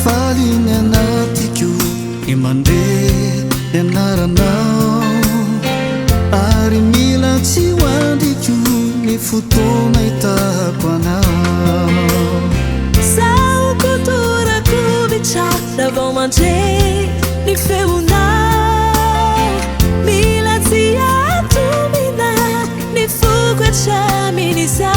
Mahafaly ny anatiko ny mandre ny anaranao ary mila tsy ho andriko ny fotoana ahitako anao. Zaho koa torakovitra raha vao mandre ny feonao. Mila tsy atomina ny foko hatramin'izao.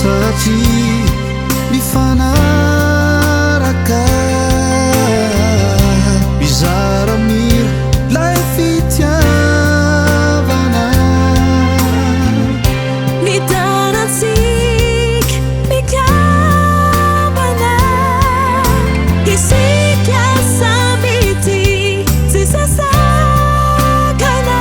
Satria mifanaraka mizara mira lay fitiavana. Ny tanantsika mikambana, isika samy tia tsy sasakana.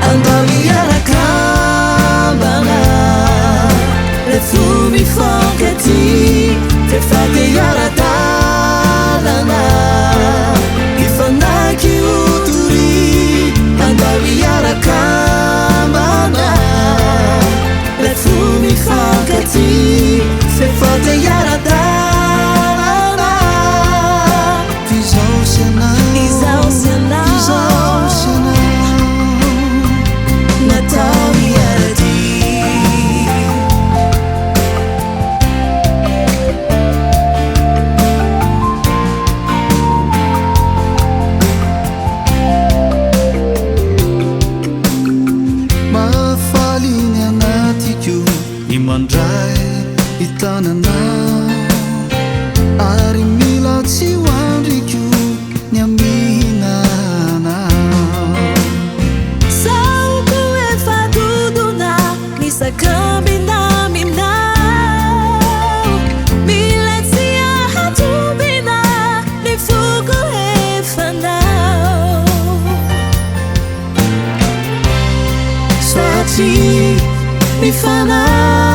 Andao hiara-kambana, lay fo mifankatia f'efa te hiara-dalana, hifanaiky ho doria. Andao hiara-kambana, lay fo mifankatia f'efa te hiara-dalana. F'izaho sy ianao, Izaho sy ianao, izaho sy ianao, natao hiara-dia. Mahafaly ny anatiko ny mandray ny tananao ary mila tsy ho andriko ny amihinanao. Zaho koa efa dodona ny sakambina aminao. Mila tsy ahatombina ny foko efa nao. Satria mifanaraka.